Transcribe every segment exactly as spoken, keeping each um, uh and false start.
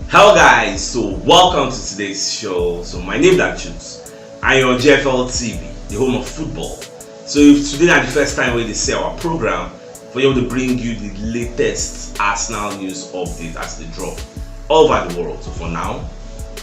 Hello guys, so welcome to today's show. So my name is Dachut. I am on G F L T V, the home of football. So if today na the first time wey you dey see our program, we will bring you the latest Arsenal news update as they drop all over the world. So for now,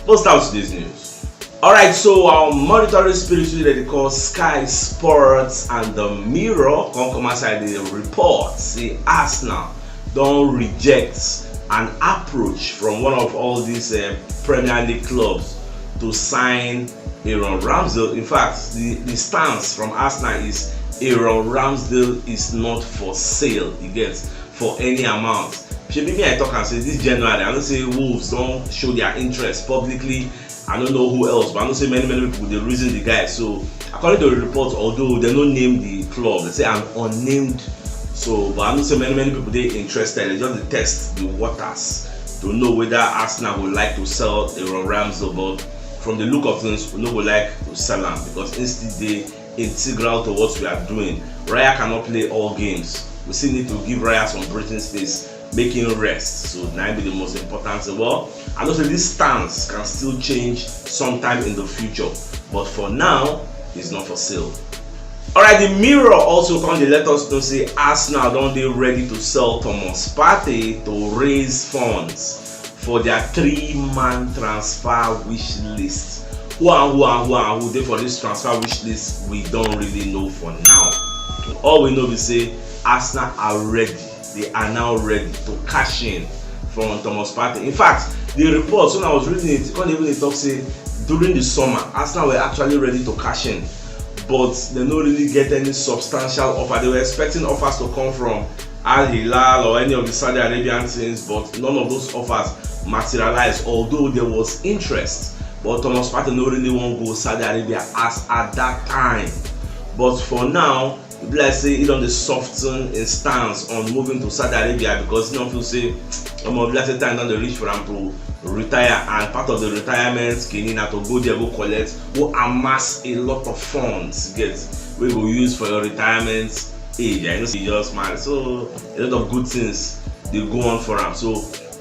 let's start with today's news. Alright, so our monitoring spirit wey dem dey call Sky Sports and the Mirror come come outside dey report say Arsenal don reject an approach from one of all these uh, Premier League clubs to sign Aaron Ramsdale. In fact, the, the stance from Arsenal is Aaron Ramsdale is not for sale. He gets for any amount. Shebi me I talk am say this January, I know say Wolves don show their interest publicly. I don't know who else, but I know say many many people dey reason the guy. So according to the report, although they no name the club, they say an unnamed. So, but I know say many many people dey interested. They just dey test the waters to know whether Arsenal would like to sell Aaron Ramsdale. But from the look of things, we no go like to sell am because he still dey integral to what we are doing. Raya cannot play all games. We still need to give Raya some breathing space, make him rest. So na be the most important thing. Well, I know say this stance can still change sometime in the future, but for now, it's not for sale. Alright, the Mirror also come dey let us know say Arsenal don dey ready to sell Thomas Partey to raise funds for their three-man transfer wish list. Who and who and who and who dey for this transfer wish list, we don't really know for now. All we know is say Arsenal are ready. They are now ready to cash in from Thomas Partey. In fact, the report, when I was reading it, it can't even talk say during the summer, Arsenal were actually ready to cash in, but they no really get any substantial offer. They were expecting offers to come from Al Hilal or any of the Saudi Arabian teams, but none of those offers materialized, although there was interest. But Thomas Partey no really wan go Saudi Arabia as at that time. But for now, e be like say e don dey soften im stance on moving to Saudi Arabia because e don feel say omo, e be like say time don dey reach for am to retire, and part of the retirement scheme na to go there go collect, go amass a lot of funds, get, wey go use for your retirement age. I know say you just marry, so a lot of good things dey go on for am. So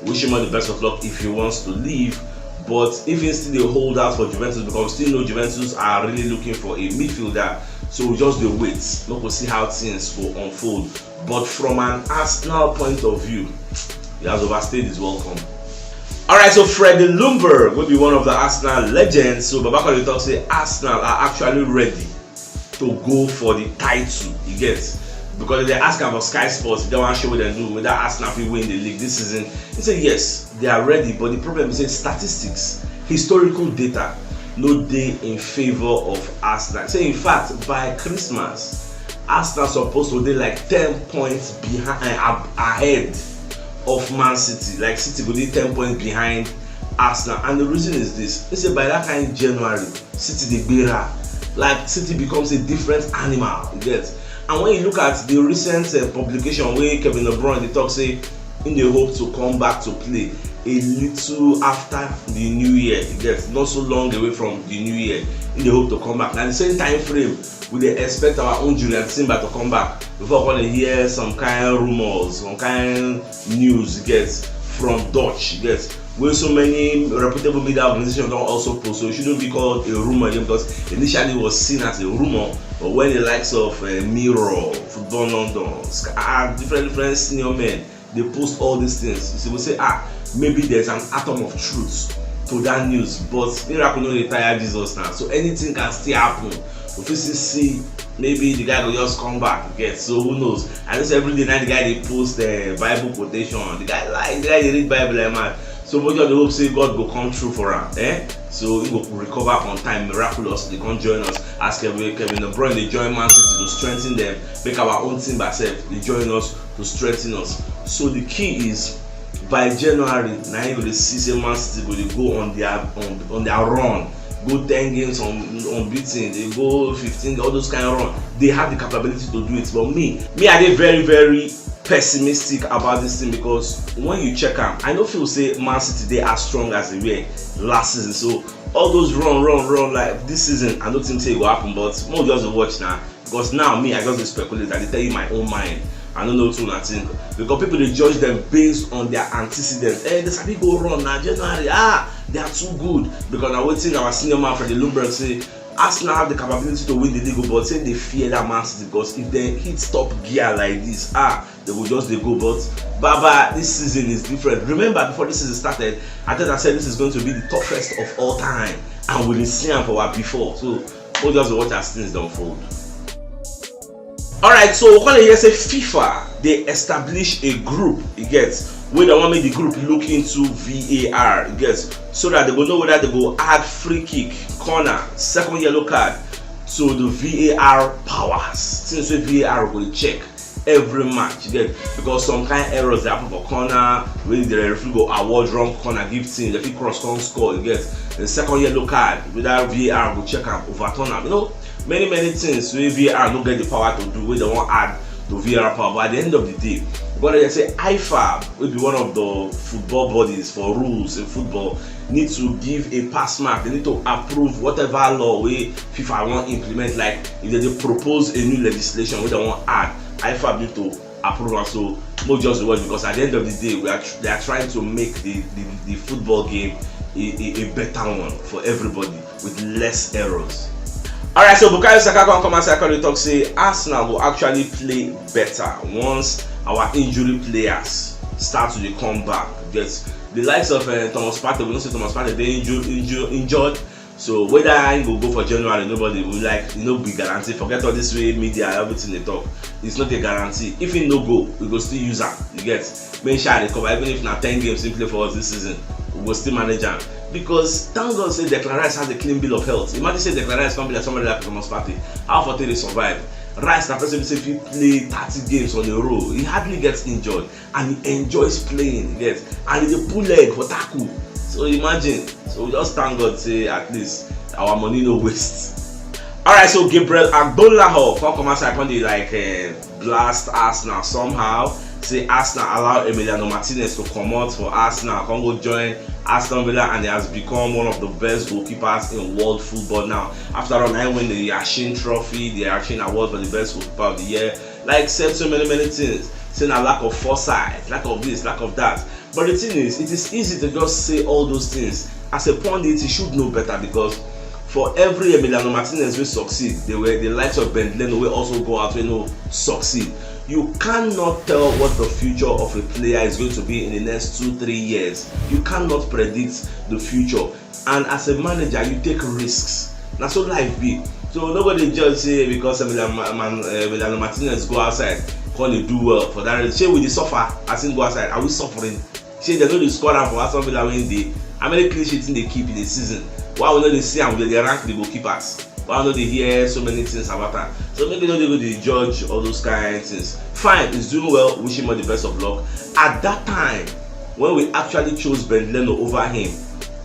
wish him all the best of luck if he wants to leave. But if he still dey hold out for Juventus, because we still know Juventus are really looking for a midfielder, so we just dey wait. Make we see how things go unfold. But from an Arsenal point of view, he has overstayed his welcome. Alright, so Freddie Ljungberg will be one of the Arsenal legends. So Baba Kali talk say Arsenal are actually ready to go for the title. You get, because they ask about Sky Sports, they want to show what they do whether Arsenal will win the league this season. He said yes, they are ready, but the problem is say statistics, historical data, no dey in favor of Arsenal. Say in fact by Christmas, Arsenal supposed to dey like ten points behind, uh, ahead of Man City. Like City go dey ten points behind Arsenal, and the reason is this: they say by that kind January, City dey gbera. Like City becomes a different animal. You get, and when you look at the recent uh, publication where Kevin De Bruyne dey talk say he dey hope to come back to play a little after the new year. You get, not so long away from the new year, he dey hope to come back. Na the same time frame we dey expect our own Jurrien Timber to come back before we come dey hear some kind rumors, some kind news, you get, from Dutch, you get, wey so many reputable media organizations don also post. So it shouldn't be called a rumor again because initially it was seen as a rumor, but when the likes of uh, Mirror, Football London, Sky, ah, different different senior men dey post all these things, you go say ah, maybe there's an atom of truth to that news. But miracle no dey tire Jesus now, so anything can still happen. We fit still see maybe the guy go just come back, you get, so who knows? I know say every day na the guy dey post uh, Bible quotation, the guy like the guy dey read Bible like mad. So we just dey hope say God go come through for am, eh? So he go recover on time miraculously, come join us as Kevin Kevin De Bruyne dey join Man City to strengthen them, make our own team ourselves dey join us to strengthen us. So the key is by January na you go dey see say Man City go dey go on their on, on their run, go ten games on unbeaten, dey go fifteen, all those kind of run. They have the capability to do it, but me me I dey very very pessimistic about this thing because when you check am, I no feel say Man City dey as strong as they were last season. So all those run run run like this season, I no think say e go happen, but make we just dey watch now. Because now me I just dey speculate, I dey tell you my own mind. I don't know wetin una think, because people dey judge them based on their antecedents. Eh, they sabi go run na January. Ah, they are too good. Because na wetin our senior man, Freddie Ljungberg, say, Arsenal have the capability to win the league, but say they fear that Man City, because if they hit top gear like this, ah, they go just dey go. But Baba, this season is different. Remember, before this season started, Arteta said this is going to be the toughest of all time, and we dey see am for our before. So we just watch as things dey unfold. Alright, so we come dey hear say FIFA dey establish a group, you get, wey dem wan make the group look into V A R, you get, so that they go know whether they go add free kick, corner, second yellow card to the V A R powers. Since wey V A R go dey check every match, you get, because some kind errors dey happen for corner, wey the referee go award wrong corner give team, they fit cross come score, you get, the second yellow card, whether V A R go check am, overturn am, you know, many many things wey V A R no get the power to do, wey dem wan add to V A R power. But at the end of the day, we gonna say IFAB, wey be one of the football bodies for rules in football, need to give a pass mark. They need to approve whatever law wey FIFA wan implement. Like, if they dey propose a new legislation wey dem wan add, IFAB need to approve am. So make we just watch, because at the end of the day, we are tr- they are trying to make the, the, the football game a, a, a better one for everybody with less errors. Alright, so Bukayo Saka come come outside come dey talk say Arsenal go actually play better once our injury players start to dey come back. Yes, the likes of uh, Thomas Partey, we know say Thomas Partey dey injured, injured, injured. So whether he go go for January, nobody will, like, e no be guarantee. Forget all this way media, everything dey talk. It's not a guarantee. If he no go, we go still use am. You get, make sure I recover, even if na ten games he play for us this season, we go still manage am. Because thank God say Declan Rice has a clean bill of health. Imagine say Declan Rice come be like somebody like Thomas Partey. How for take dey survive? Rice na person wey fit play thirty games on a row. He hardly gets injured, and he enjoys playing, you get, and he dey pull leg for tackle. So imagine. So we just thank God say at least our money no waste. Alright, so Gabriel Agbonlahor come come outside come dey, like, uh, blast Arsenal somehow. Say Arsenal allow Emiliano Martinez to comot for Arsenal, come go join Aston Villa, and he has become one of the best goalkeepers in world football now. After all, I win the Yashin Trophy, the Yashin Award for the best goalkeeper of the year. Like, said so many many things, saying a lack of foresight, lack of this, lack of that. But the thing is, it is easy to just say all those things. As a pundit, you should know better, because for every Emiliano Martinez wey succeed, there were the likes of Bernd Leno wey also go out wey no succeed. You cannot tell what the future of a player is going to be in the next two, three years. You cannot predict the future. And as a manager, you take risks. Na so life be. So nobody judge say because Emiliano Ma- Man- uh, Emiliano Martinez go outside, come dey do well for that reason. Shey we dey suffer as him go outside? Are we suffering? Shey dem no dey score am for Aston Villa wey him dey? How many clean sheets him dey keep in a season? Why we no dey see am? We dey rank the goalkeepers. Why we no dey hear so many things about am? So make we no dey go dey judge all those kind things. Fine, he's doing well. Wish him all the best of luck. At that time, when we actually chose Bernd Leno over him,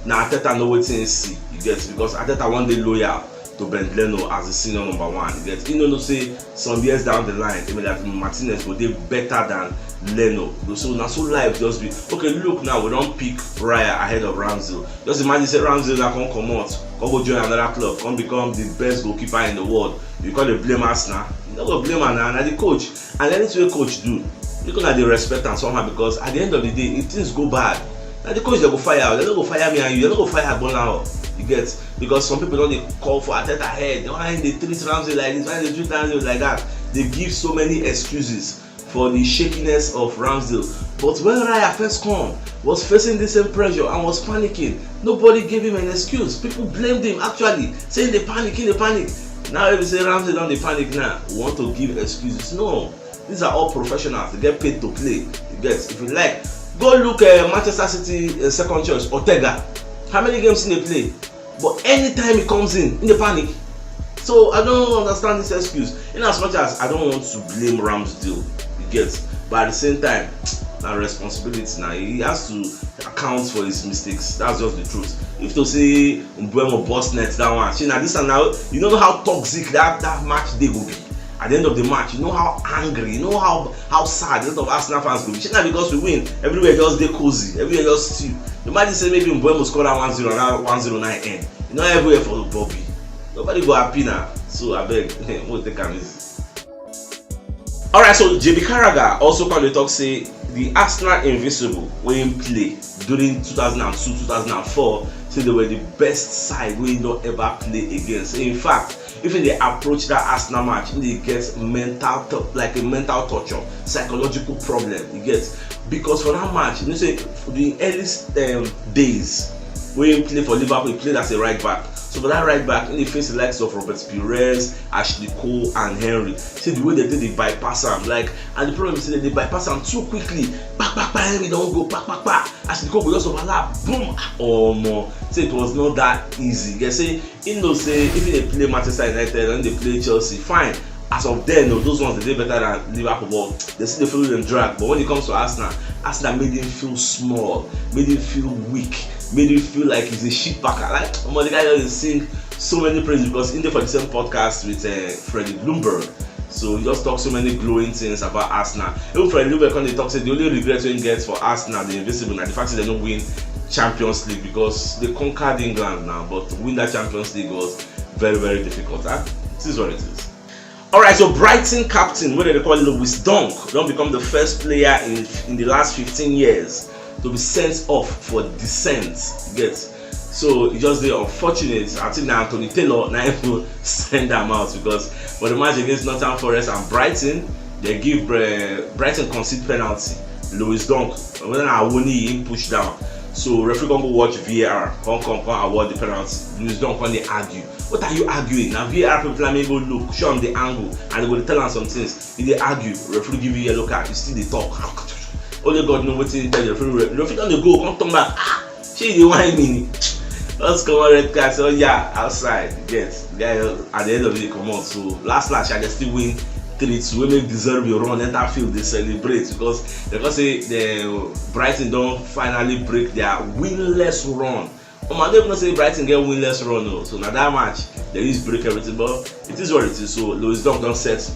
na Arteta know wetin he see, you get, because Arteta wan dey loyal to Bernd Leno as the senior number one, you get. He no know say some years down the line, Emiliano Martinez go dey better than Leno. So na so life just be. Okay, look now, we don pick Raya ahead of Ramsdale. Just imagine say Ramsdale na come comot, come go join another club, come become the best goalkeeper in the world. You come dey blame Arsenal? You no go blame am na, na the coach. And anything wey coach do, make una dey respect am somehow, because at the end of the day, if things go bad, na the coach dem go fire. Dem no go fire me and you. Dem no go fire Agbonlahor. You get? Because some people don dey call for Arteta head. Why him dey treat Ramsdale like this? Why him dey treat Ramsdale like that? They give so many excuses for the shakiness of Ramsdale. But when Raya first come, was facing the same pressure and was panicking, nobody gave him an excuse. People blamed him, actually, saying they panic, they panic. Now if you say Ramsdale don dey panic now, we want to give excuses? No, these are all professionals. They get paid to play. You get? If you like, go look uh, Manchester City uh, second choice, Ortega. How many games he dey play? But anytime he comes in, he dey panic. So I don't understand this excuse. In as much as I don't want to blame Ramsdale, you get, but at the same time, na responsibility na. He has to account for his mistakes. That's just the truth. If to say Mbeumo burst net that one, shey na this one now, you know how toxic that that match day go be. At the end of the match, you know how angry, you know how how sad a lot of Arsenal fans go be. Shey na because we win, everywhere just dey cozy, everywhere just stew. Imagine say maybe Mbeumo score that one zero and that one zero nine end. You know everywhere for Bobby. Nobody go happy na. So abeg, make we take am easy. Alright, so J B Carragher also come dey talk say the Arsenal Invincible wey im play during two thousand and two, two thousand and four, say they were the best side wey im don ever play against. In fact, if im dey approach that Arsenal match, im dey get mental tor- like a mental torture, psychological problem. You get, because for that match, you know say for the early um, days wey im play for Liverpool, he played as a right back. So for that right back, im dey face the likes of Robert Pires, Ashley Cole, and Henry. See the way they take dey bypass am, like, and the problem is say they bypass am too quickly. Kpa kpa kpa, Henry don go, kpa kpa kpa. Ashley Cole go just overlap, boom. Omo, say it was not that easy. You say he know say if he dey play Manchester United and dey play Chelsea, fine. As of then, no, those ones they dey better than Liverpool, but they still dey follow them drag. But when it comes to Arsenal, Arsenal made him feel small, made him feel weak, made him feel like he's a shit packer. Like, omo, the guy just dey sing so many praises because he dey for the same podcast with uh, Freddie Ljungberg. So he just talk so many glowing things about Arsenal. Even Freddie Ljungberg come dey talk say the only regret wey he get for Arsenal, the Invincible, na the fact say they no win Champions League because they conquered England now, but to win that Champions League was very, very difficult. Ah, it is what it is. Alright, so Brighton captain, wey dem dey call Lewis Dunk, don become the first player in in the last fifteen years to be sent off for dissent. You get, so e just dey unfortunate. I think na Anthony Taylor na him go send am out, because for the match against Nottingham Forest and Brighton, they give Bre- Brighton concede penalty. Lewis Dunk, whether na Awoniyi him push down. So referee come go watch V A R, come come come award the penalty. Lewis Dunk come dey argue. What are you arguing? Na V A R people tell am make go look, show am the angle, and they go dey tell am some things. He dey argue, referee give you yellow card, you still dey talk. Only God know wetin he tell the referee. Referee don dey go, come turn back. Ah, shey you dey whine me? Just comot red card, say, "Oh yeah, outside." Yes, guy, at the end of the day, comot. So last last, I dey still win three two. Wey make De Zerbi run enter field dey celebrate because they come say the Brighton don finally break their winless run. Omo, I no even know say Brighton get winless run o. So na that match they use break everything, but it is what it is. So Lewis Dunk don set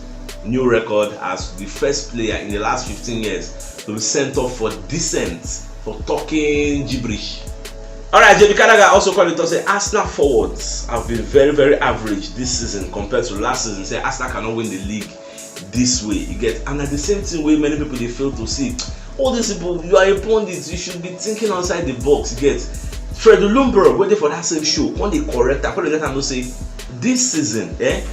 new record as the first player in the last fifteen years to be sent off for dissent for talking gibberish. Alright, J B Carragher also come dey talk say Arsenal forwards have been very, very average this season compared to last season. Say Arsenal cannot win the league this way, you get, and na the same thing wey many people dey fail to see. All these people, you are a pundit, you should be thinking outside the box, you get. Fred Ljungberg, wey dey for that same show, come dey correct am, come dey let am know say this season, eh,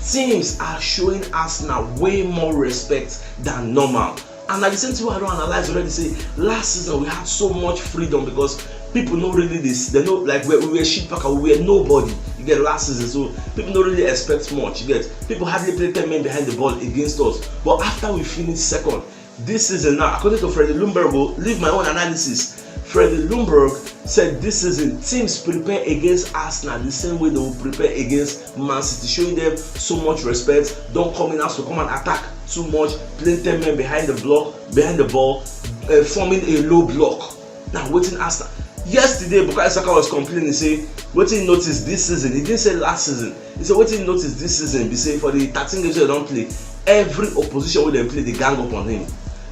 teams are showing Arsenal way more respect than normal. And na the same thing wey I don analyze already, say last season we had so much freedom because people no really dey, they no, like, we, we were shit packer, we were nobody, you get, last season. So people no really expect much, you get. People hardly play ten men behind the ball against us. But after we finish second this season now, according to Fred Ljungberg, go leave my own analysis. Fred Ljungberg said this season teams prepare against Arsenal the same way they will prepare against Man City, showing them so much respect. Don't come in house to come and attack too much, play ten men behind the block, behind the ball, uh, forming a low block. Now, wetin Arsenal, yesterday, Bukayo Saka was complaining, say wetin he notice this season, he didn't say last season, he say wetin he notice this season be say for the thirteen games wey dem don play, every opposition wey dem play dey gang up on him,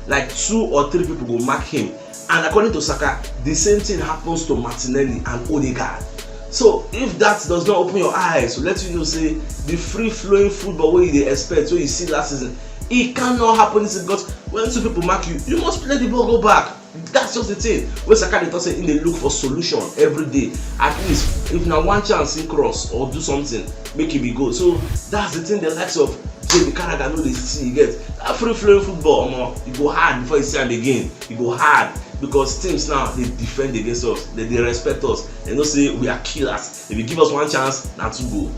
like two or three people go mark him. And according to Saka, the same thing happens to Martinelli and Odegaard. So if that does not open your eyes to let you know say the free flowing football wey you dey expect, wey you see last season, e cannot happen this season, because when two people mark you, you must play the ball go back. That's just the thing wey Saka dey talk say he dey look for solution every day. At least if na one chance he cross or do something, make e be goal. So that's the thing the likes of J B Carragher no dey see. You get, that free flowing football, omo, e go hard before you see am again. E go hard because teams now dey defend against us, they dey respect us, they know say we are killers. If you give us one chance, na two goal.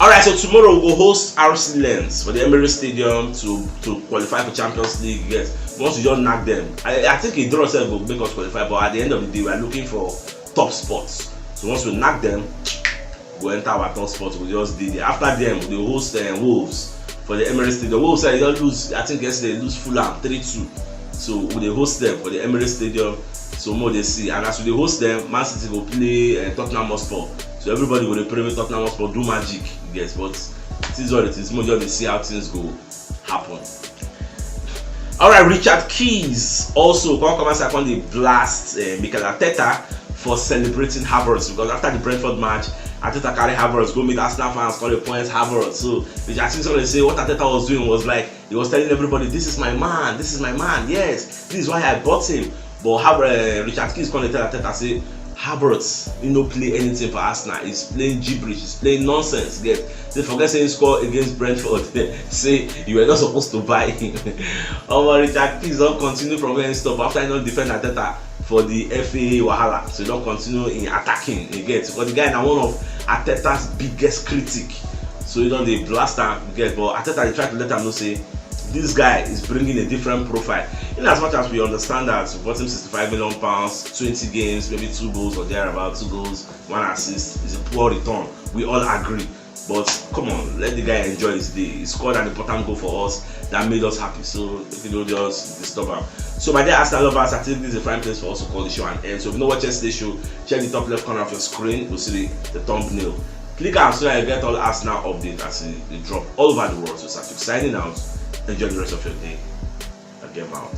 Alright, so tomorrow we go host R C Lens for the Emirates Stadium to to qualify for Champions League. Yes, once we just knack them, I, I think a draw sef go make us qualify. But at the end of the day, we are looking for top spots. So once we knack them, we go enter our top spot. We just dey there. After them, we dey host uh, Wolves for the Emirates Stadium. Wolves, I just lose. I think yesterday lose Fulham three two. So we dey host them for the Emirates Stadium. So more they see, and as we dey host them, Man City go play uh, Tottenham Hotspur. So everybody go dey pray make Tottenham Hotspur do magic. Yes, but it is what it is. More just dey see how things go happen. Alright, Richard Keys also come come as I come dey blast uh, Mikel Arteta for celebrating Havertz, because after the Brentford match, Arteta carry Havertz go meet Arsenal fans, come dey point Havertz. So Richard Keys always say what Arteta was doing was like He was telling everybody, "This is my man, this is my man, yes, this is why I bought him." But Hab- uh, Richard Keys come dey tell Arteta say, "Havertz, he no play anything for Arsenal. He's playing gibberish, he's playing nonsense." Get, they forget say he score against Brentford. Say you were not supposed to buy him. Omo, Richard Keys don continue from where he stop after he don defend Arteta for the F A wahala. So he don continue in attacking, you get. But the guy na one of Arteta's biggest critic. So he don dey blast am, you get. But Arteta dey try to let am know say this guy is bringing a different profile. In as much as we understand that we bought him sixty-five million pounds, twenty games, maybe two goals or thereabout, two goals, one assist, is a poor return. We all agree. But come on, let the guy enjoy his day. He scored an important goal for us that made us happy. So if you don't just disturb him. So my dear Arsenal lovers, I think this is a fine place for us to call the show an end. So if you know what yesterday show, check the top left corner of your screen. You'll see the, the thumbnail. Click am so that you get all Arsenal updates as e dey drop all over the world. So Sir Chuks signing out. Enjoy the rest of your day. I get out.